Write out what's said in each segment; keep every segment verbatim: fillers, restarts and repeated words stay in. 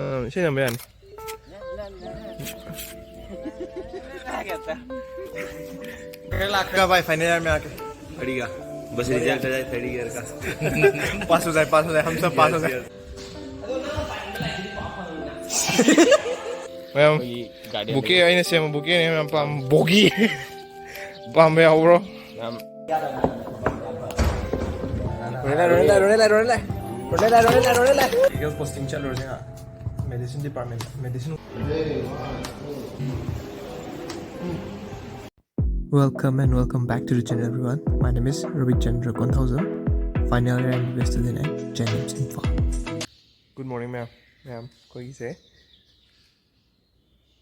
ꯑ, ꯏꯁꯩ ꯅꯝꯕ ꯌꯥꯅꯤ꯫ ꯀꯌꯥ ꯂꯥꯛꯈ꯭ꯔꯦ ꯚꯥꯏ, final year ꯃꯌꯥꯝꯒꯤ? ꯊꯥꯔꯇꯤꯒ꯫ ꯕꯁ result ꯊꯥꯔꯇꯤꯒ꯫ Pass ꯍꯣ ꯖꯥꯏ, pass ꯍꯣ ꯖꯥꯏ, ꯍꯝ ꯁꯕ pass ꯍꯣ ꯖꯥꯏ꯫ ꯃꯌꯥꯝ ꯑꯩꯈꯣꯏꯒꯤ garden bouquet ꯑꯩꯅ ꯁꯦꯝꯕ bouquetꯅꯦ, ꯃꯌꯥꯝ ꯄꯥꯝꯕ꯫ Bouquet ꯄꯥꯝꯕ ꯌꯥꯎꯕ꯭ꯔꯣ? ꯌꯥꯝ ꯔꯣꯅꯦꯂꯥ, ꯔꯣꯅꯦꯂꯥ, ꯔꯣꯅꯦꯂꯥ, ꯔꯣꯅꯦꯂꯥ꯫ ꯔꯣꯅꯦꯂꯥ, ꯔꯣꯅꯦꯂꯥ, ꯔꯣꯅꯦꯂꯥ꯫ Legal posting ꯆꯠꯂꯨꯔꯁꯦ ꯉꯥꯏꯍꯥꯛ꯫ Medicine department, medicine. Welcome and welcome back to the channel, everyone. My name is Ravi Chandra Konthoujam, final year M B B S student at Jennings Imphal. Good morning, ma'am. Ma'am, ꯑꯩꯈꯣꯏꯒꯤꯁꯦ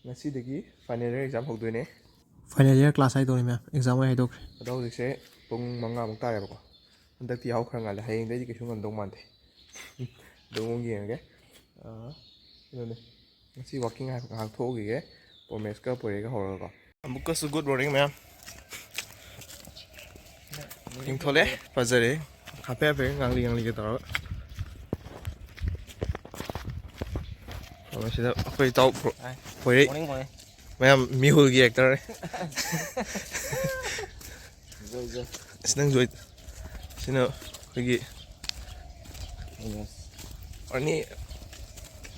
ꯉꯁꯤꯗꯒꯤ final year exam ꯍꯧꯗꯣꯏꯅꯦ꯫ Final year class ꯍꯥꯏꯗꯧꯅꯦ, ma'am. Exam ꯑꯣꯏ ꯍꯥꯏꯗꯣꯛꯈ꯭ꯔꯦ꯫ ꯑꯗꯣ ꯍꯧꯖꯤꯛꯁꯦ ꯄꯨꯡ ꯃꯉꯥꯃꯨꯛ ꯇꯥꯔꯦꯕꯀꯣ꯫ ꯍꯟꯗꯛꯇꯤ ꯌꯥꯍꯧ ꯈꯔ ꯉꯜꯂꯦ꯫ ꯍꯌꯦꯡꯗꯩꯗꯤ ꯀꯩꯁꯨ ꯉꯝꯗꯧ ꯃꯥꯟꯗꯦ꯫ ꯑꯗꯨ ꯑꯃꯨꯛ ꯌꯦꯡꯉꯒꯦ꯫ ꯑꯥ, ꯀꯩꯅꯣꯅꯦ꯫ ꯉꯁꯤ walking ꯉꯥꯏꯍꯥꯛ, ꯉꯥꯏꯍꯥꯛ ꯊꯣꯛꯎꯈꯤꯒꯦ꯫ ꯄꯣꯃꯦꯁꯀ ꯄꯣꯏꯔꯦꯒ ꯍꯧꯔꯒꯀꯣ꯫ ꯑꯃꯨꯛꯀꯁꯨ good morning, ma'am꯫ ꯌꯦꯡꯊꯣꯛꯂꯦ꯫ ꯐꯖꯔꯦ꯫ ꯍꯥꯞꯄꯦ ꯍꯥꯞꯄꯦ ꯉꯥꯡꯂꯤ ꯉꯥꯡꯂꯤꯒ ꯇꯧꯔꯒ꯫ ꯃꯁꯤꯗ ꯑꯩꯈꯣꯏ ꯏꯇꯥꯎ ꯄꯣꯏꯔꯩ꯫ Morning, morning꯫ ꯃꯌꯥꯝ ꯃꯤꯍꯨꯜꯒꯤ actor ꯅꯦ꯫ ꯖꯣꯏ, ꯖꯣꯏ꯫ ꯑꯁ, ꯅꯪ ꯖꯣꯏ꯫ ꯁꯤꯅ ꯑꯩꯈꯣꯏꯒꯤ ꯑꯅꯤ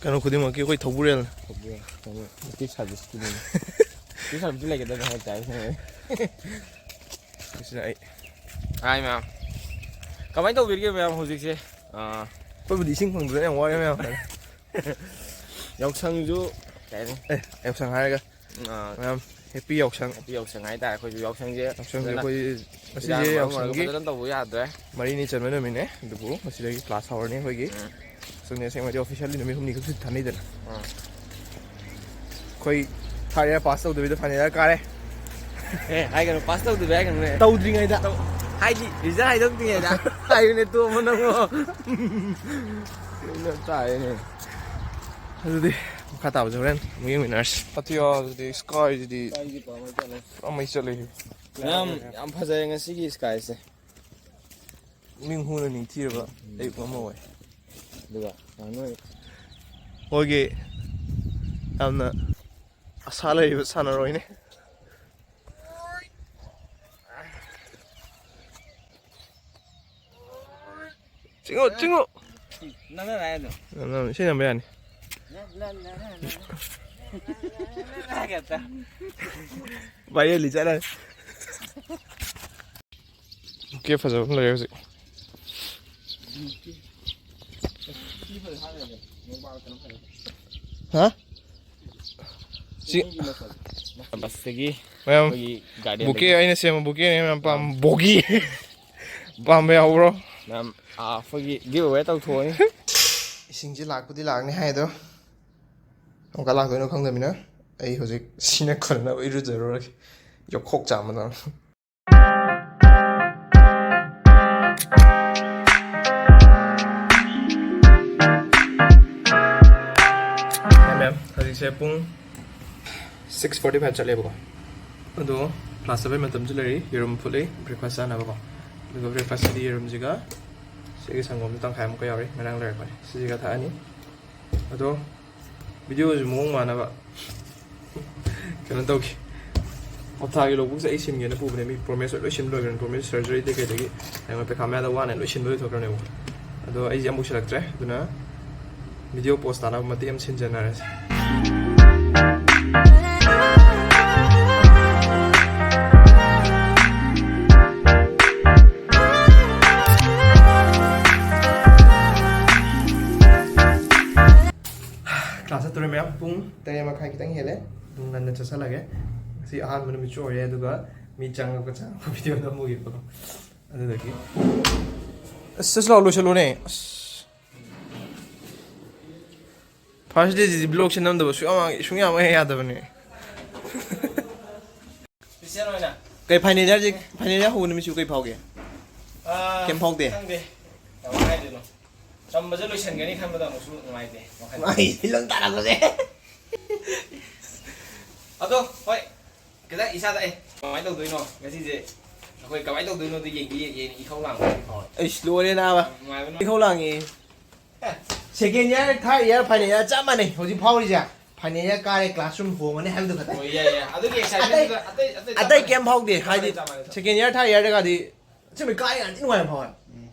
ꯀꯩꯅꯣ ꯈꯨꯗꯤꯡꯃꯛꯀꯤ ꯑꯩꯈꯣꯏ ꯊꯧꯕꯨꯔꯦꯜ꯫ ꯊꯧꯕꯨꯔꯦꯜ, ꯊꯧꯕꯨꯔꯦꯜ꯫ Active service ꯀꯤꯅꯤ꯫ Active service ꯂꯩꯒꯗꯕꯅꯤ ꯍꯥꯏꯇꯥꯔꯦ꯫ ꯁꯤꯅ ꯑꯩ꯫ Hi, ma'am꯫ ꯀꯃꯥꯏꯅ ꯇꯧꯕꯤꯔꯤꯒꯦ, ma'am, ꯍꯧꯖꯤꯛꯁꯦ? ꯑꯥ꯫ ꯑꯩꯈꯣꯏꯕꯨꯗꯤ ꯏꯁꯤꯡ ꯐꯪꯗꯗꯅ ꯌꯥꯝ ꯋꯥꯔꯦ, ma'am꯫ ꯌꯥꯎꯁꯪꯁꯨ ꯀꯩ ꯍꯥꯏꯅꯤ? ꯑꯦ, ꯌꯥꯎꯁꯪ ꯍꯥꯏꯔꯒ꯫ ꯑꯥ꯫ Ma'am, happy ꯌꯥꯎꯁꯪ꯫ Happy ꯌꯥꯎꯁꯪ ꯍꯥꯏꯇꯥꯔꯦ꯫ ꯑꯩꯈꯣꯏꯁꯨ ꯌꯥꯎꯁꯪꯁꯦ ꯌꯥꯎꯁꯪꯁꯦ ꯐꯖꯅ ꯑꯩꯈꯣꯏ ꯉꯁꯤꯁꯦ ꯏꯔꯥꯡ ꯃꯔꯝ ꯑꯣꯏꯔꯒ ꯌꯥꯎꯁꯪꯒꯤ ꯐꯖꯅ ꯇꯧꯕ ꯌꯥꯗ꯭ꯔꯦ꯫ ꯃꯔꯤꯅꯤ ꯆꯟꯕ ꯅꯨꯃꯤꯠꯅꯦ꯫ ꯑꯗꯨꯕꯨ ꯉꯁꯤꯗꯒꯤ class ꯍꯧꯔꯅꯤ ꯑꯩꯈꯣꯏꯒꯤ꯫ ꯎꯝ꯫ ꯌꯥꯎꯁꯪꯁꯦ ꯑꯁꯦꯡꯕꯗꯤ officially ꯅꯨꯃꯤꯠ ꯍꯨꯝꯅꯤ ꯈꯛ ꯁꯨꯇꯤ ꯊꯥꯅꯩꯗꯅ꯫ ꯎꯝ꯫ ꯑꯩꯈꯣꯏ third year pass ꯇꯧꯗꯕꯤꯗ final year ꯀꯥꯔꯦ꯫ ꯑꯦ, ꯍꯥꯏꯒꯅꯨ, pass ꯇꯧꯗꯕ ꯍꯥꯏꯒꯅꯨꯅꯦ꯫ ꯇꯧꯗ꯭ꯔꯤꯉꯩꯗ꯫ ꯇꯧ-, ꯍꯥꯏꯗꯤ result ꯍꯥꯏꯗꯣꯛꯇ꯭ꯔꯤꯉꯩꯗ꯫ ꯍꯥꯏꯌꯨꯅꯦ, ꯇꯣꯝꯕ ꯅꯪꯕꯣ꯫ ꯀꯩꯅꯣ ꯇꯥꯏꯅꯦ꯫ ꯑꯗꯨꯗꯤ ꯃꯈꯥ ꯇꯥꯕꯁꯦ ꯍꯣꯔꯦꯟ ꯑꯃꯨꯛ ꯌꯦꯡꯃꯤꯟꯅꯔꯁꯤ꯫ ꯑꯇꯤꯌꯥꯁꯤꯗꯤ, skyꯁꯤꯗꯤ ꯄꯨꯔꯥ ꯃꯩ ꯆꯠꯂꯦ꯫ ꯌꯥꯝ, ꯌꯥꯝ ꯐꯖꯩ ꯉꯁꯤꯒꯤ skyꯁꯦ꯫ ꯅꯤꯡꯍꯨꯅ ꯅꯤꯡꯊꯤꯔꯕ ꯑꯌꯨꯛ ꯑꯃ ꯑꯣꯏ꯫ ꯑꯗꯨꯒ ꯅꯣꯏ ꯑꯩꯈꯣꯏꯒꯤ ꯌꯥꯝꯅ ꯑꯁꯥ ꯂꯩꯔꯤꯕ ꯁꯥꯟꯅꯔꯣꯏꯅꯦ꯫ ꯆꯤꯡꯉꯨ, ꯆꯤꯡꯉꯨ꯫ ꯅꯪꯅ ꯍꯥꯏꯗꯣ꯫ ꯅꯪ, ꯅꯪ, ꯁꯤ ꯅꯝꯕ ꯌꯥꯅꯤ꯫ ꯅꯪ, ꯅꯪ, ꯅꯪ, ꯅꯪ, ꯅꯪ, ꯅꯪ, ꯅꯪ, ꯅꯪ, ꯅꯪ, ꯅꯪ, ꯚꯥꯏꯔꯦꯜꯗꯤ ꯆꯠꯂꯅꯤ꯫ ꯕꯨꯀꯦ ꯐꯖꯕ ꯑꯃ ꯂꯩꯔꯦ ꯍꯧꯖꯤꯛ꯫ ꯍꯥ? ꯁꯤ ꯕꯁꯇꯒꯤ ꯃꯌꯥꯝ ꯑꯩꯈꯣꯏꯒꯤ ꯒꯥꯔꯗꯦꯟꯗꯒꯤ꯫ ꯕꯨꯀꯦ ꯑꯩꯅ ꯁꯦꯝꯕ ꯕꯨꯀꯦꯅꯦ ꯃꯌꯥꯝ ꯄꯥꯝ-, ꯕꯣꯒꯤ ꯄꯥꯝꯕ ꯌꯥꯎꯕ꯭ꯔꯣ? ꯃꯌꯥꯝ, ꯑꯥ, ꯑꯩꯈꯣꯏꯒꯤ ꯒꯤꯐ ꯑꯋꯦ ꯇꯧꯊꯣꯛꯑꯅꯤ꯫ ꯏꯁꯤꯡꯁꯤ ꯂꯥꯛꯄꯨꯗꯤ ꯂꯥꯛꯅꯤ ꯍꯥꯏ ꯑꯗꯣ꯫ ꯀꯔꯝ ꯀꯥꯟ ꯂꯥꯛꯇꯣꯏꯅꯣ ꯈꯪꯗꯕꯅꯤꯅ ꯑꯩ ꯍꯧꯖꯤꯛ ꯁꯤꯅ ꯈꯣꯠꯅꯅꯕ ꯏꯔꯨꯖꯔꯨꯔꯒꯦ꯫ ꯌꯣꯈꯣꯛ ꯆꯥꯝꯕꯗꯧꯅ꯫ ꯍꯥꯏ ꯃꯦꯝ, ꯍꯧꯖꯤꯛꯁꯦ ꯄꯨꯡ six forty five ꯆꯠꯂꯦꯕꯀꯣ꯫ ꯑꯗꯣ ꯀ꯭ꯂꯥꯁ ꯆꯠꯄꯩ ꯃꯇꯝꯁꯨ ꯂꯩꯔꯤ, ꯌꯦꯔꯨꯝ ꯐꯨꯠꯂꯤ ꯕ꯭ꯔꯦꯛꯐꯥꯁ ꯆꯥꯅꯕꯀꯣ꯫ ꯑꯗꯨꯒ ꯕ꯭ꯔꯦꯛꯐꯥꯁꯁꯤꯗꯤ ꯌꯦꯔꯨꯝꯁꯤꯒ ꯁꯤꯒꯤ ꯁꯪꯒꯣꯝꯁꯨ ꯇꯪꯈꯥꯏꯃꯨꯛꯀ ꯌꯥꯎꯔꯤ, ꯉꯔꯥꯡ ꯂꯩꯔꯛꯄꯅꯤ, ꯁꯤꯁꯤꯒ ꯊꯛꯑꯅꯤ꯫ ꯑꯗꯣ ꯚꯤꯗꯤꯑꯣꯁꯤ ꯃꯑꯣꯡ ꯃꯥꯟꯅꯕ ꯀꯩꯅꯣ ꯇꯧꯈꯤ꯫ ꯍꯞꯇꯥꯒꯤ ꯂꯧꯕꯨꯛꯁꯦ ꯑꯩ ꯁꯤꯟꯒꯦꯅ ꯄꯨꯕꯅꯦ, ꯃꯤ ꯄ꯭ꯔꯣꯃꯤꯁ ꯂꯣꯏ ꯁꯤꯟꯕ ꯂꯣꯏꯈ꯭ꯔꯦ, ꯄ꯭ꯔꯣꯃꯤꯁ ꯁꯔꯖꯔꯤꯗꯒꯤ ꯀꯩꯗꯒꯤ꯫ ꯍꯌꯦꯡ ꯄꯩꯈꯥ ꯃꯌꯥꯗ ꯋꯥꯅ ꯂꯣꯏ ꯁꯤꯟꯕ ꯂꯣꯏꯊꯣꯛꯈ꯭ꯔꯅꯦꯕ꯫ ꯑꯗꯣ ꯑꯩꯁꯦ ꯑꯃꯨꯛ ꯁꯤꯜꯂꯛꯇ꯭ꯔꯦ, ꯑꯗꯨꯅ ꯚꯤꯗꯤꯑꯣ ꯄꯣꯁ ꯇꯥꯅꯕ ꯃꯇꯦꯛ ꯑꯃ ꯁꯤꯟꯖꯟꯅꯔꯁꯦ꯫ ꯀ꯭ꯂꯥꯁ ꯆꯠꯇꯣꯔꯦ ꯃꯌꯥꯝ, ꯄꯨꯡ ꯇꯔꯦꯠ ꯃꯈꯥꯏ ꯈꯤꯇꯪ ꯍꯦꯜꯂꯦ꯫ ꯑꯗꯨꯝ ꯉꯟꯅ ꯆꯠꯁꯜꯂꯒꯦ꯫ ꯉꯁꯤ ꯑꯍꯥꯟꯕ ꯅꯨꯃꯤꯠꯁꯨ ꯑꯣꯏꯔꯦ, ꯑꯗꯨꯒ ꯃꯤ ꯆꯪꯉꯛꯄ ꯆꯪꯉꯛꯄ ꯚꯤꯗꯤꯑꯣ ꯅꯝꯃꯨꯒꯦꯕꯀꯣ꯫ ꯑꯗꯨꯗꯒꯤ ꯑꯁ, ꯆꯠꯁꯤ ꯂꯥꯎ, ꯂꯣꯏꯁꯜꯂꯨꯅꯦ꯫ ꯑꯁ, ꯐꯥꯔꯁ ꯗꯦꯁꯤꯗꯤ ꯕ꯭ꯂꯣꯛꯁꯦ ꯅꯝꯗꯕ ꯁꯨꯡꯌꯥ, ꯁꯨꯡꯌꯥ ꯍꯦꯛ ꯌꯥꯗꯕꯅꯦ꯫ ꯈ꯭ꯔꯤꯁꯇꯤꯌꯥꯟ ꯑꯣꯏꯅ꯫ ꯀꯩ ꯐꯥꯏꯅꯦꯜ ꯌꯥꯔꯁꯦ, ꯐꯥꯏꯅꯦꯜ ꯌꯥꯔ ꯍꯧꯕ ꯅꯨꯃꯤꯠꯁꯤꯕꯨ ꯀꯩ ꯐꯥꯎꯒꯦ? ꯑꯥ, ꯀꯩꯝ ꯐꯥꯎꯗꯦ? ꯈꯪꯗꯦ꯫ ꯀꯃꯥꯏ ꯍꯥꯏꯗꯣꯏꯅꯣ? ꯇꯝꯕꯁꯦ ꯂꯣꯏꯁꯟꯒꯅꯤ ꯈꯟꯕꯗ ꯑꯃꯨꯛꯁꯨ ꯅꯨꯡꯉꯥꯏꯇꯦ, ꯋꯥꯈꯜ꯫ ꯃꯥꯏ ꯐꯤꯂꯝ ꯇꯥꯔꯛꯄꯁꯦ꯫ ꯑꯗꯣ, ꯍꯣꯏ, ꯈꯤꯇꯪ ꯏꯁꯥꯗ, ꯑꯦ, ꯀꯃꯥꯏꯅ ꯇꯧꯗꯣꯏꯅꯣ? ꯉꯁꯤꯁꯦ ꯑꯩꯈꯣꯏ ꯀꯃꯥꯏꯅ ꯇꯧꯗꯣꯏꯅꯣꯗꯣ ꯌꯦꯡꯗꯤ ꯌꯦꯡ-, ꯌꯦꯡ-, ꯏꯊꯧ ꯂꯥꯡꯕ ꯑꯃꯗꯤ ꯐꯥꯎꯋꯦ꯫ ꯑꯩꯁ, ꯂꯣꯏꯔꯦ ꯅꯥꯕ꯫ ꯅꯨꯡꯉꯥꯏꯕ ꯅꯨꯡꯉꯥꯏ-, ꯏꯊꯧ ꯂꯥꯡꯉꯦ꯫ ꯑꯦ, Second year, third year, final year ꯆꯞ ꯃꯥꯟꯅꯩ ꯍꯧꯖꯤꯛ ꯐꯥꯎꯔꯤꯁꯦ꯫ Final year ꯀꯥꯔꯦ, classroom ꯍꯣꯡꯉꯅꯤ ꯍꯥꯏꯕꯗꯨ ꯈꯛꯇ꯫ ꯑꯣ, ꯌꯥꯏ, ꯌꯥꯏ꯫ ꯑꯗꯨꯒꯤ excitement ꯑꯇꯩ, ꯗꯨꯗ ꯑꯇꯩ, ꯑꯇꯩ ꯆꯞ ꯑꯇꯩ ꯃꯥꯟꯅꯩ꯫ ꯀꯩꯝ ꯐꯥꯎꯗꯦ꯫ ꯆꯞ ꯍꯥꯏꯗꯤ ꯃꯥꯟꯅꯩ, ꯆꯞ ꯃꯥꯟꯅꯩ, ꯆꯞ ꯃꯥꯟꯅꯩ꯫ Second year, third year ꯗꯒꯗꯤ ꯑꯁꯦꯡꯕꯩ ꯀꯥꯏ ꯌꯥꯝ ꯊꯤ ꯅꯨꯡꯉꯥꯏꯕ ꯐꯥꯎꯋꯦ꯫ ꯎꯝ꯫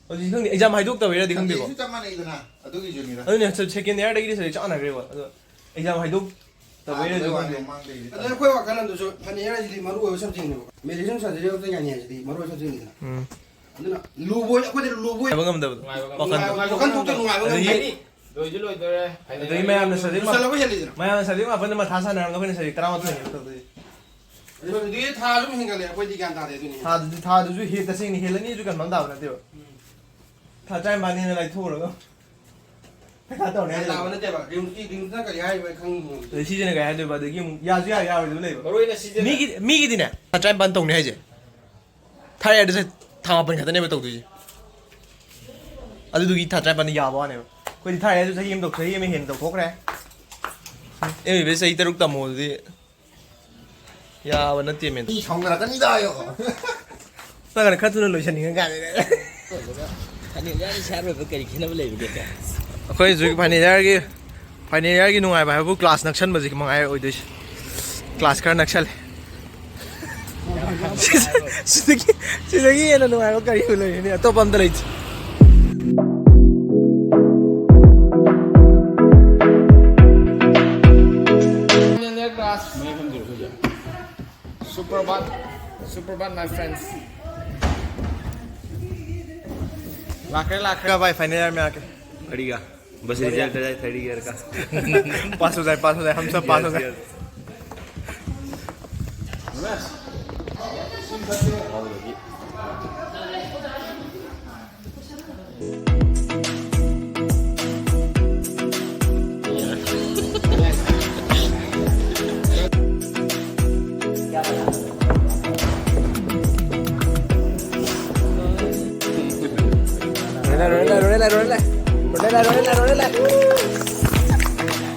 ꯍꯧꯖꯤꯛ ꯈꯪꯗꯦ, exam ꯍꯥꯏꯗꯣꯛꯇꯕꯩꯔꯗꯤ ꯈꯪꯗꯦꯀꯣ꯫ Subject ꯁꯨ ꯆꯞ ꯃꯥꯟꯅꯩꯗꯅ, ꯑꯗꯨꯒꯤꯁꯨꯅꯤꯗ꯫ ꯑꯗꯨꯅꯦ, ꯁ-, second year ꯗꯒꯤꯗꯤ subject ꯆꯞ ꯃꯥꯟꯅꯈ꯭ꯔꯦꯕ꯫ ꯑꯗꯣ exam ꯍꯥꯏꯗꯣꯛꯇꯕꯩꯔꯗꯤ ꯊꯥꯗꯕꯩ ꯋꯥꯅꯤ, ꯈꯪꯗꯦ꯫ ꯃꯃꯥꯡꯗꯒꯤꯗꯤ ꯑꯗꯣ ꯑꯩꯈꯣꯏ ꯋꯥꯈꯜꯂꯣꯟꯗꯁꯨ final year ꯍꯥꯏꯁꯤꯗꯤ ꯃꯔꯨ ꯑꯣꯏꯕ subject ꯅꯦꯕ꯫ Medicine surgery ꯌꯥꯅꯤ ꯍꯥꯏꯁꯤꯗꯤ ꯃꯔꯨ ꯑꯣꯏꯕ subject ꯅꯤꯗꯅ꯫ ꯎꯝ꯫ ꯑꯗꯨꯅ ꯂꯨꯕ ꯑꯣꯏ-, ꯑꯩꯈꯣꯏꯗ ꯂꯨꯕ ꯑꯣꯏ-, ꯍꯥꯏꯕ ꯉꯝꯗꯕꯗꯣ꯫ ꯅꯨꯡꯉꯥꯏꯕ ꯋꯥꯈꯜꯗꯣ꯫ ꯉꯝꯗꯕ꯫ ꯋꯥꯈꯜ ꯊꯣꯛꯇ ꯅꯨꯡꯉꯥꯏꯕ ꯑꯗꯒꯤ ꯉꯝꯗꯕ꯫ ꯂꯣꯏꯁꯨ ꯂꯣꯏꯗꯣꯔꯦ꯫ ꯑꯗꯒꯤ ꯃꯌꯥꯝꯅ subject ꯃꯥ-, ꯂꯣꯏꯁꯤꯜꯂꯕ ꯍꯦꯜꯂꯤꯗꯅ꯫ ꯃꯌꯥꯝꯅ subject ꯃꯥꯄꯟꯗ ꯃꯊꯥ ꯁꯥꯟꯅꯔꯝꯒ ꯑꯩꯈꯣꯏꯅ subject ꯇꯔꯥꯃꯥꯊꯣꯏ ꯍꯦꯟꯅ ꯇꯧꯗꯣꯏꯁꯦ꯫ ꯑꯗꯨꯗꯤ ꯊꯥ ꯑꯗꯨꯝ ꯍꯦꯟꯒꯠꯂꯦ, ꯑꯩꯈꯣꯏꯗꯤ ꯒ꯭ꯌꯥꯟ ꯇꯥꯗꯦ ꯑꯗꯨꯅꯤ꯫ ꯊꯥꯗꯨꯗꯤ, ꯊꯥꯗꯨꯁꯨ ꯍꯦ-, ꯇꯁꯦꯡꯅ ꯍꯦꯜꯂꯅꯤꯁꯨ confirm ꯇꯥꯕ ꯅꯠꯇꯦꯕ꯫ ꯎꯝ꯫ ꯊꯥ ꯇꯔꯥꯅꯤꯄꯥꯟꯅꯤꯅ ꯂꯥꯏꯊꯣꯛꯎꯔꯒ ꯄꯩꯈꯥ ꯇꯧꯔꯅꯤ ꯒ꯭ꯌꯥꯟ ꯍꯥꯏꯗꯣꯏꯕ꯫ ꯇꯥꯕ ꯅꯠꯇꯦꯕ꯫ ꯔꯤꯝꯁꯀꯤ, ꯔꯤꯝꯁꯅ ꯀꯔꯤ ꯍꯥꯏꯔꯤꯕ ꯑꯩ ꯈꯪꯕ ꯉꯝꯗꯦ꯫ ꯑꯗꯩ ꯁꯤꯁꯤꯅ ꯀꯩ ꯍꯥꯏꯗꯣꯏꯕ? ꯑꯗꯒꯤ ꯑꯃꯨꯛ ꯌꯥꯁꯨ ꯌꯥ, ꯌꯥꯔꯣꯏꯗꯕ ꯂꯩꯕ꯫ ꯃꯔꯨ ꯑꯣꯏꯅ ꯁꯤꯁꯤꯅ ꯃꯤꯒꯤ, ꯃꯤꯒꯤꯗꯤꯅꯦ ꯊꯥ ꯇꯔꯥꯅꯤꯄꯥꯟ ꯇꯧꯅꯤ ꯍꯥꯏꯁꯦ꯫ Third year ꯗꯨꯁꯦ ꯊꯥ ꯃꯥꯄꯟ ꯈꯛꯇꯅꯦꯕ ꯇꯧꯗꯣꯏꯁꯦ꯫ ꯑꯗꯨꯗꯨꯒꯤ ꯊꯥ ꯇꯔꯥꯅꯤꯄꯥꯟꯗ ꯌꯥꯕ ꯋꯥꯅꯦꯕ꯫ ꯑꯩꯈꯣꯏꯗꯤ third year ꯗꯨ ꯆꯍꯤ ꯑꯃ ꯇꯧ-, ꯆꯍꯤ ꯑꯃ ꯍꯦꯟꯅ ꯇꯧꯊꯣꯛꯈ꯭ꯔꯦ꯫ M B B S ꯆꯍꯤ ꯇꯔꯨꯛ ꯇꯝꯃꯣ ꯑꯗꯨꯗꯤ ꯌꯥꯕ ꯅꯠꯇꯦ, ꯃꯦꯟ꯫ ꯃꯤ ꯁꯥꯎꯅꯔꯛꯀꯅꯤꯗ, ꯑꯌꯣ꯫ ꯅꯪꯅ ꯈꯔ ꯊꯨꯅ ꯂꯣꯏꯁꯟꯅꯤꯡꯉ ꯀꯥꯟꯗ꯫ Final year ꯁꯥꯔ ꯑꯣꯏꯕ ꯀꯔꯤ ꯈꯦꯠꯅꯕ ꯂꯩꯕꯒꯦ? ꯑꯩꯈꯣꯏ ꯍꯧꯖꯤꯛ final year ꯒꯤ, final year ꯒꯤ ꯅꯨꯡꯉꯥꯏꯕ ꯍꯥꯏꯕꯨ class ꯅꯛꯁꯟꯕꯁꯤ ꯃꯉꯥꯏꯔꯦ ꯑꯣꯏꯗꯣꯏꯁꯦ꯫ Class ꯈꯔ ꯅꯛꯁꯜꯂꯦ꯫ ꯁꯤꯗꯒꯤ, ꯁꯤꯗꯒꯤ ꯍꯦꯟꯅ ꯅꯨꯡꯉꯥꯏꯕ ꯀꯔꯤꯕꯨ ꯂꯩꯔꯤꯅꯤ? ꯑꯇꯣꯞꯄ ꯑꯝꯇ ꯂꯩꯇꯦ꯫ Final year class. ꯃꯌꯥꯝ ꯐꯝꯗꯣꯏꯔꯣ ꯑꯩꯈꯣꯏꯁꯦ? Suprabhat, Suprabhat, my friends. ꯂꯥꯛꯈ꯭ꯔꯦ, ꯂꯥꯛꯈ꯭ꯔꯦ꯫ ꯀ ꯚꯥꯏ, final year में आके। बढ़िया। बस result आ जाए third year का। पास हो जाए, पास हो जाए, हम सब पास हो जाए। Yes, yes। ꯔꯣꯂꯦ, ꯔꯣꯂꯦ, ꯔꯣꯂꯦ, ꯔꯣꯂꯦ꯫ ꯔꯣꯂꯦ, ꯔꯣꯂꯦ, ꯔꯣꯂꯦ, ꯔꯣꯂꯦ꯫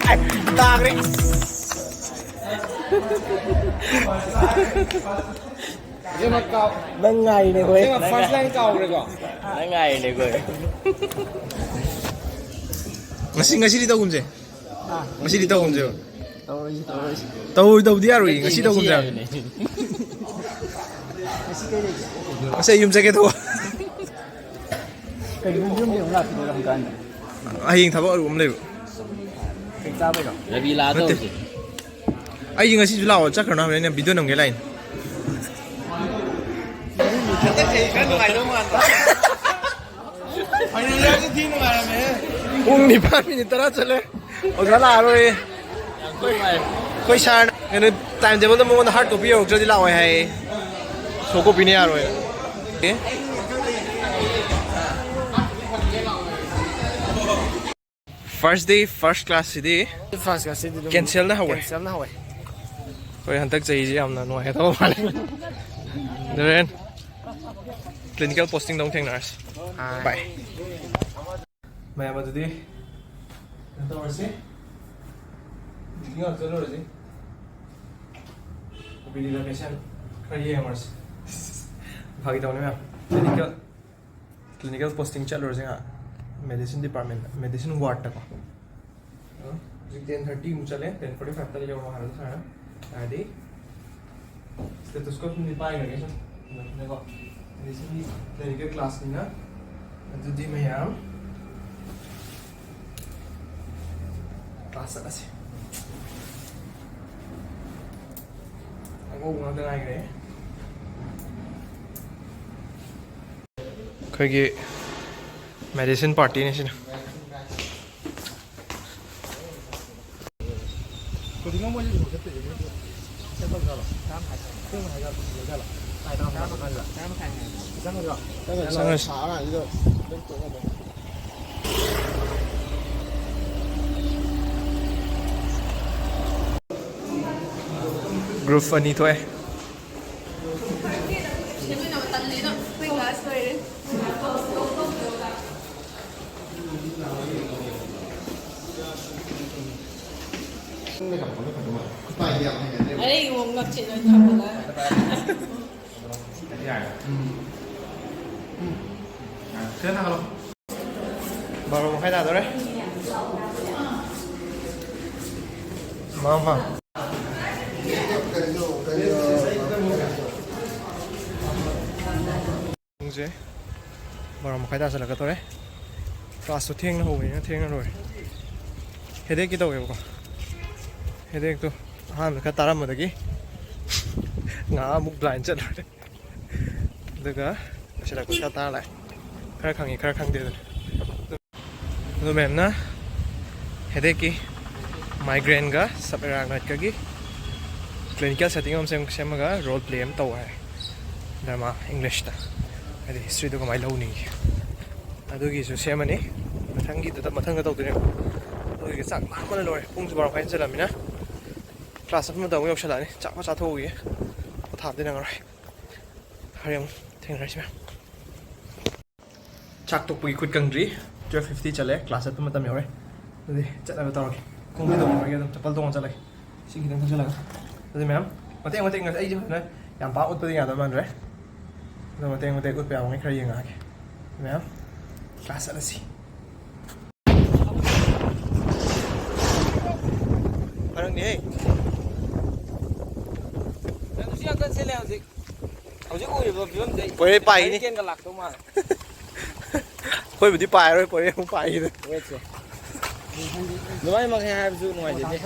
ꯑꯩ ꯇꯥꯈ꯭ꯔꯦ꯫ ꯅꯪ ꯉꯥꯏꯔꯤꯅꯦ ꯑꯩꯈꯣꯏ꯫ ꯅꯪ ꯉꯥꯏꯔꯤꯅꯦ ꯑꯩꯈꯣꯏ꯫ ꯅꯪ ꯉꯥꯏꯔꯤꯅꯦ ꯑꯩꯈꯣꯏ꯫ ꯉꯁꯤ, ꯉꯁꯤꯗꯤ ꯇꯧꯒꯨꯝꯁꯦ꯫ ꯑꯥ, ꯉꯁꯤꯗꯤ ꯇꯧꯒꯨꯝꯁꯦꯕ꯫ ꯇꯧꯔꯣꯏꯁꯤ, ꯇꯧꯔꯣꯏꯁꯤ꯫ ꯇꯧ ꯇꯧꯗꯤ ꯌꯥꯔꯣꯏ, ꯉꯁꯤ ꯇꯧꯒꯨꯝꯁꯦ ꯍꯥꯏꯕꯅꯦ꯫ ꯉꯁꯤ ꯀꯩ ꯂꯩꯒꯦ? ꯉꯁꯤ ꯑꯩ ꯌꯨꯝ ꯆꯠꯀꯦ ꯇꯧꯕ꯫ ꯀꯩꯒꯤꯅꯣ ꯌꯨꯝꯗ ꯑꯃꯨꯛ ꯂꯥꯛꯈꯤꯗꯣꯏꯔꯣ ꯍꯪꯀꯥꯟꯗ? ꯍꯌꯦꯡ ꯊꯕꯛ ꯑꯔꯨꯕ ꯑꯃ ꯂꯩꯕ꯫ ꯀꯩ ꯆꯥꯕꯩꯔꯣ? ꯔꯕꯤꯂꯥ ꯅꯠꯇꯦ꯫ ꯇꯧꯔꯁꯦ꯫ ꯑꯩꯗꯤ ꯉꯁꯤꯁꯨ ꯂꯥꯛꯑꯣ ꯆꯠꯈ꯭ꯔꯅꯣ ꯍꯥꯏꯕꯅꯤ, ꯑꯩꯅ ꯚꯤꯗꯤꯑꯣ ꯅꯝꯒꯦ ꯂꯥꯛꯏꯅꯦ꯫ ꯄꯨꯡ ꯅꯤꯄꯥꯟ ꯃꯤꯅꯤꯠ ꯇꯔꯥ ꯆꯠꯂꯦ꯫ ꯑꯣꯖꯥ ꯂꯥꯛꯑꯔꯣꯏ꯫ ꯑꯩꯈꯣꯏ ꯁꯥꯔꯅ ꯀꯩꯅꯣ, ꯇꯥꯏꯝ ꯇꯦꯕꯜꯗ ꯃꯉꯣꯟꯗ ꯍꯥꯔꯠ ꯀꯣꯄꯤ ꯌꯧꯔꯛꯇ꯭ꯔꯗꯤ ꯂꯥꯛꯑꯣꯏ ꯍꯥꯏꯌꯦ꯫ ꯁꯣꯐ ꯀꯣꯄꯤꯅ ꯌꯥꯔꯣꯏ꯫ ꯑꯦ? First day first class ꯁꯤꯗꯤ ꯐꯥꯔꯁ ꯀ꯭ꯂꯥꯁꯁꯤꯗꯤ ꯑꯗꯨꯝ Cancel ꯅ ꯍꯧꯋꯦ꯫ Cancel ꯅ ꯍꯧꯋꯦ꯫ ꯍꯣꯏ, ꯍꯟꯗꯛ ꯆꯍꯤꯁꯦ ꯌꯥꯝꯅ ꯅꯨꯡꯉꯥꯏꯒꯗꯕ ꯃꯥꯜꯂꯦ꯫ ꯗꯣꯔꯦꯟ, clinical posting ꯗ ꯑꯃꯨꯛ ꯊꯦꯡꯅꯔꯁꯤ꯫ ꯕꯥꯏ꯫ ꯃꯌꯥꯝ ꯑꯗꯨꯗꯤ ꯀꯩꯅꯣ ꯇꯧꯔꯁꯤ꯫ Meeting ꯉꯥꯛ ꯆꯠꯂꯨꯔꯁꯤ꯫ ꯑꯣ ꯄꯤ ꯗꯤ ꯗ patient ꯈꯔ ꯌꯦꯡꯉꯨꯔꯁꯤ꯫ ꯐꯥꯒꯤ ꯇꯧꯅꯤ ꯃꯌꯥꯝ꯫ Clinical clinical posting ꯆꯠꯂꯨꯔꯁꯦ ꯉꯥꯏꯍꯥꯛ꯫ Medicine department, medicine ward ꯇꯀꯣ꯫ ꯍꯧꯖꯤꯛ ten thirty ꯃꯨꯛ ꯆꯠꯂꯦ, ten forty five ꯇ ꯌꯧꯔꯣ ꯍꯥꯏꯕ ꯁꯥꯔꯅ꯫ ꯍꯥꯏꯗꯤ stethoscope ꯁꯤꯡꯗꯤ ꯄꯥꯏꯈ꯭ꯔꯒꯦ ꯁꯨꯝ꯫ ꯀꯣ꯫ Medicine ꯒꯤ clinical class ꯅꯤꯅ꯫ ꯑꯗꯨꯗꯤ ꯃꯌꯥꯝ class ꯆꯠꯂꯁꯤ꯫ ꯑꯉꯧꯕ ꯉꯥꯛꯇ ꯉꯥꯏꯈ꯭ꯔꯦ꯫ ꯑꯩꯈꯣꯏꯒꯤ medicine party ꯅꯤ ꯁꯤꯅ꯫ ꯆꯪꯉꯁꯤ꯫ Group ꯑꯅꯤ ꯊꯣꯛꯑꯦ꯫ ꯑꯩ ꯉꯛꯁꯦ ꯂꯣꯏ ꯊꯝꯃꯒ꯫ ꯕꯥꯔꯣ ꯃꯈꯥꯏ ꯇꯥꯗꯣꯔꯦ꯫ ꯃꯥ ꯃꯥ꯫ ꯄꯨꯡꯁꯦ ꯕꯥꯔꯣ ꯃꯈꯥꯏ ꯇꯥꯁꯜꯂꯛꯀꯗꯧꯔꯦ꯫ ꯀ꯭ꯂꯥꯁꯇꯣ ꯊꯦꯡꯅ ꯍꯧꯕꯅꯤꯅ ꯊꯦꯡꯅ ꯂꯣꯏꯔꯦ꯫ ꯍꯦꯗꯦꯛꯀꯤ ꯇꯧꯋꯦꯕꯀꯣ꯫ ꯍꯦꯗꯦꯛꯇꯣ ꯑꯍꯥꯟꯕꯗ ꯈꯔ ꯇꯥꯔꯝꯕꯗꯒꯤ ꯉꯥꯏꯍꯥꯛ ꯑꯃꯨꯛ ꯕ꯭ꯂꯥꯏꯟ ꯆꯠꯂꯨꯔꯦ꯫ ꯑꯗꯨꯒ ꯂꯣꯏꯁꯤꯜꯂꯛꯄ ꯈꯔ ꯇꯥꯔ ꯂꯥꯛꯑꯦ꯫ ꯈꯔ ꯈꯪꯉꯤ, ꯈꯔ ꯈꯪꯗꯦ ꯑꯗꯨꯅ꯫ ꯑꯗꯣ ꯃꯦꯝꯅ ꯍꯦꯗꯦꯛꯀꯤ, ꯃꯥꯏꯒ꯭ꯔꯦꯟꯒ ꯁꯕ ꯑꯦꯔꯥꯛꯅꯣꯏꯗꯀꯒꯤ ꯀ꯭ꯂꯤꯅꯤꯀꯦꯜ ꯁꯦꯠꯇꯤꯡ ꯑꯃ ꯁꯦꯝ-, ꯁꯦꯝꯃꯒ ꯔꯣꯜ ꯄ꯭ꯂꯦ ꯑꯃ ꯇꯧ ꯍꯥꯏ꯫ ꯗ꯭ꯔꯃꯥ ꯏꯪꯂꯤꯁꯇ, ꯍꯥꯏꯗꯤ ꯍꯤꯁꯇ꯭ꯔꯤꯗꯣ ꯀꯃꯥꯏꯅ ꯂꯧꯅꯤ, ꯑꯗꯨꯒꯤꯁꯨ ꯁꯦꯝꯃꯅꯤ꯫ ꯃꯊꯪꯒꯤꯗꯨꯗ, ꯃꯊꯪꯗ ꯇꯧꯗꯣꯏꯅꯦꯕ꯫ ꯑꯗꯨꯒꯤ ꯆꯥꯛ ꯂꯥꯝꯕꯅ ꯂꯣꯏꯔꯦ꯫ ꯄꯨꯡꯁꯨ ꯕꯥꯔꯣ ꯃꯈꯥꯏ ꯍꯦꯟꯖꯜꯂꯝꯅꯤꯅ ꯀ꯭ꯂꯥꯁ ꯆꯠꯄ ꯃꯇꯝ ꯑꯃꯨꯛ ꯌꯧꯁꯜꯂꯛꯑꯅꯤ꯫ ꯆꯥꯛ ꯑꯃ ꯆꯥꯊꯣꯛꯎꯈꯤꯒꯦ꯫ ꯄꯣꯊꯥꯕꯗꯤ ꯅꯪꯉꯔꯣꯏ꯫ ꯍꯣꯔꯦꯟ ꯑꯃꯨꯛ ꯊꯦꯡꯅꯔꯁꯤ ꯃꯌꯥꯝ꯫ ꯆꯥꯛ ꯇꯣꯛꯄꯒꯤ ꯈꯨꯠ ꯀꯪꯗ꯭ꯔꯤ꯫ ꯇꯨꯌꯦꯜꯐ ꯐꯤꯐꯇꯤ ꯆꯠꯂꯦ꯫ ꯀ꯭ꯂꯥꯁ ꯆꯠꯄ ꯃꯇꯝ ꯌꯧꯔꯦ꯫ ꯑꯗꯨꯗꯤ ꯆꯠꯅꯕ ꯇꯧꯔꯒꯦ꯫ ꯈꯣꯡꯎꯞꯇꯤ ꯇꯣꯡꯉꯔꯣꯏꯒꯦ, ꯑꯗꯨꯝ ꯆꯄꯜ ꯇꯣꯡꯉ ꯆꯠꯂꯒꯦ꯫ ꯏꯁꯤꯡ ꯈꯤꯇꯪ ꯊꯛꯆꯜꯂꯒ꯫ ꯑꯗꯨꯗꯤ ꯃꯌꯥꯝ, ꯃꯇꯦꯛ ꯃꯇꯦꯛ ꯉꯁꯥꯏ ꯑꯩꯁꯦ ꯐꯖꯅ ꯌꯥꯝ ꯄꯥꯛ ꯎꯠꯄꯗꯤ ꯌꯥꯗꯧ ꯃꯥꯟꯗ꯭ꯔꯦ꯫ ꯑꯗꯣ ꯃꯇꯦꯛ ꯃꯇꯦꯛ ꯎꯠꯄ ꯌꯥꯕꯉꯩ ꯈꯔ ꯌꯦꯡꯉꯛꯑꯒꯦ꯫ ꯃꯌꯥꯝ, ꯀ꯭ꯂꯥꯁ ꯆꯠꯂꯁꯤ꯫ ꯐꯔꯛꯅꯦꯍꯦ꯫ ꯅꯪꯁꯨ ꯌꯥꯝ ꯀꯟ ꯆꯦꯜꯂꯦ ꯍꯧꯖꯤꯛ꯫ ꯍꯧꯖꯤꯛ ꯎꯔꯤꯕ ꯐꯤꯕꯝꯁꯦ ꯄꯣꯏꯔꯩ ꯄꯥꯏꯅꯤ꯫ ꯍꯔꯤꯀꯦꯟꯒ ꯂꯥꯛꯇꯧ ꯃꯥꯜꯂꯦ꯫ ꯑꯩꯈꯣꯏꯕꯨꯗꯤ ꯄꯥꯏꯔꯣꯏ, ꯄꯣꯏꯔꯩ ꯑꯃꯨꯛ ꯄꯥꯏꯈꯤꯗ꯫ ꯋꯦꯠꯁꯦ꯫ ꯑꯗꯨꯃꯥꯏꯅꯃꯛ ꯍꯦꯛ ꯍꯥꯏꯕꯁꯨ ꯅꯨꯡꯉꯥꯏꯖꯗꯦ꯫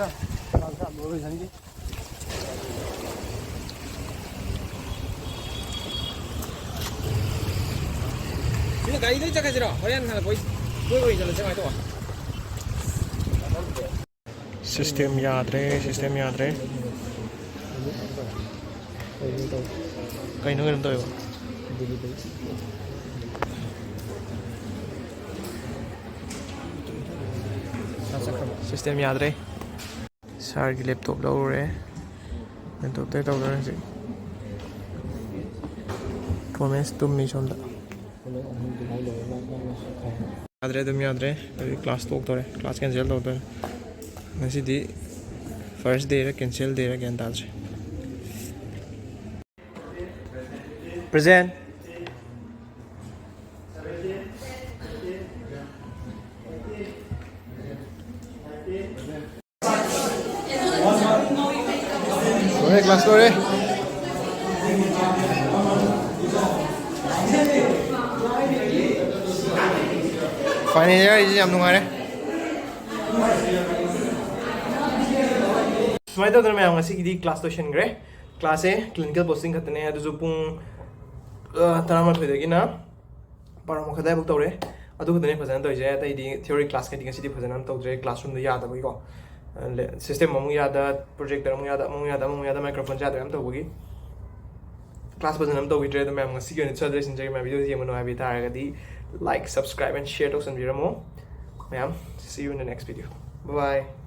ꯁꯤꯗ ꯒꯥꯔꯤ ꯂꯣꯏ ꯆꯠꯈ꯭ꯔꯁꯤꯔꯣ? ꯍꯣꯔꯦꯟ ꯍꯜꯂꯛꯄꯩ ꯀꯣꯏꯕ ꯑꯣꯏꯅ ꯆꯠꯂꯁꯦ, ꯀꯃꯥꯏꯅ ꯇꯧꯕ? ꯁꯤꯁꯇꯦꯝ ꯌꯥꯗ꯭ꯔꯦ, ꯁꯤꯁꯇꯦꯝ ꯌꯥꯗ꯭ꯔꯦ꯫ ꯀꯩꯅꯣ ꯀꯩꯅꯣ ꯇꯧꯋꯦꯕ꯫ ꯁꯤꯁꯇꯦꯝ ꯌꯥꯗ꯭ꯔꯦ꯫ ꯁꯥꯔꯒꯤ ꯂꯦꯞꯇꯣꯞ ꯂꯧꯔꯨꯔꯦ꯫ ꯂꯦꯞꯇꯣꯞꯇꯩ ꯇꯧꯗꯣꯔꯦ ꯍꯧꯖꯤꯛ꯫ ꯄ꯭ꯔꯣꯃꯦꯁ ꯇꯨꯝꯃꯤ ꯁꯣꯝꯗ꯫ ꯌꯥꯗ꯭ꯔꯦ, ꯑꯗꯨꯝ ꯌꯥꯗ꯭ꯔꯦ꯫ ꯑꯗꯨꯗꯤ ꯀ꯭ꯂꯥꯁ ꯇꯣꯛꯇꯣꯔꯦ, ꯀ꯭ꯂꯥꯁ ꯀꯦꯟꯁꯦꯜ ꯇꯧꯗꯣꯔꯦ꯫ ꯉꯁꯤꯗꯤ ꯐꯥꯔꯁ ꯗꯦꯔ ꯀꯦꯟꯁꯦꯜ ꯗꯦꯔ ꯒ꯭ꯌꯥꯟ ꯇꯥꯗ꯭ꯔꯦ꯫ ꯄ꯭ꯔꯖꯦꯟ꯫ ꯂꯣꯏꯔꯦ, ꯀ꯭ꯂꯥꯁ ꯂꯣꯏꯔꯦ꯫ ꯐꯥꯏꯅꯦꯜ ꯌꯥꯔꯤꯁꯦ ꯌꯥꯝ ꯅꯨꯡꯉꯥꯏꯔꯦ꯫ ꯁꯨꯃꯥꯏꯅ ꯇꯧꯗꯅ ꯃꯌꯥꯝ, ꯉꯁꯤꯒꯤꯗꯤ ꯀ꯭ꯂꯥꯁ ꯂꯣꯏꯁꯤꯟꯈ꯭ꯔꯦ꯫ ꯀ꯭ꯂꯥꯁꯁꯦ ꯀ꯭ꯂꯤꯅꯤꯀꯦꯜ ꯄꯣꯁꯇꯤꯡ ꯈꯛꯇꯅꯦ, ꯑꯗꯨꯁꯨ ꯄꯨꯡ, ꯑ, ꯇꯔꯥꯃꯥꯊꯣꯏꯗꯒꯤꯅ ꯕꯥꯔꯣ ꯃꯈꯥꯏ ꯑꯗꯨꯋꯥꯏꯐꯥꯎ ꯇꯧꯔꯦ꯫ ꯑꯗꯨ ꯈꯛꯇꯅꯦ ꯐꯖꯅ ꯇꯧꯔꯤꯁꯦ꯫ ꯑꯇꯩꯗꯤ ꯊꯤꯑꯣꯔꯤ ꯀ꯭ꯂꯥꯁ ꯀꯩꯗꯤ ꯉꯁꯤꯗꯤ ꯐꯖꯅ ꯑꯃ ꯇꯧꯗ꯭ꯔꯦ, ꯀ꯭ꯂꯥꯁꯔꯨꯝꯗ ꯌꯥꯗꯕꯒꯤꯀꯣ꯫ ꯁꯤꯁꯇꯦꯝ ꯑꯃꯨꯛ ꯌꯥꯗ, ꯄ꯭ꯔꯣꯖꯦꯛꯇꯔ ꯑꯃꯨꯛ ꯌꯥꯗ, ꯑꯃꯨꯛ ꯌꯥꯗ, ꯑꯃꯨꯛ ꯌꯥꯗ, ꯃꯥꯏꯀ꯭ꯔꯣꯐꯣꯟꯁꯦ ꯌꯥꯗꯕ ꯌꯥꯝ ꯇꯧꯕꯒꯤ ꯀ꯭ꯂꯥꯁ ꯐꯖꯅ ꯑꯃ ꯇꯧꯕꯤꯗ꯭ꯔꯦ꯫ ꯑꯗꯣ ꯃꯌꯥꯝ, ꯉꯁꯤꯒꯤ ꯑꯣꯏꯅ ꯁ꯭ꯋꯥꯏꯗ ꯂꯣꯏꯁꯤꯟꯖꯔꯒꯦ꯫ ꯃꯌꯥꯝ, ꯚꯤꯗꯤꯑꯣꯁꯤ ꯌꯦꯡꯕ ꯅꯨꯡꯉꯥꯏꯕꯤ ꯇꯥꯔꯒꯗꯤ like, subscribe and share ꯇꯧꯁꯟꯕꯤꯔꯝꯃꯣ꯫ ꯃꯌꯥꯝ, see you in the next video. Bye bye.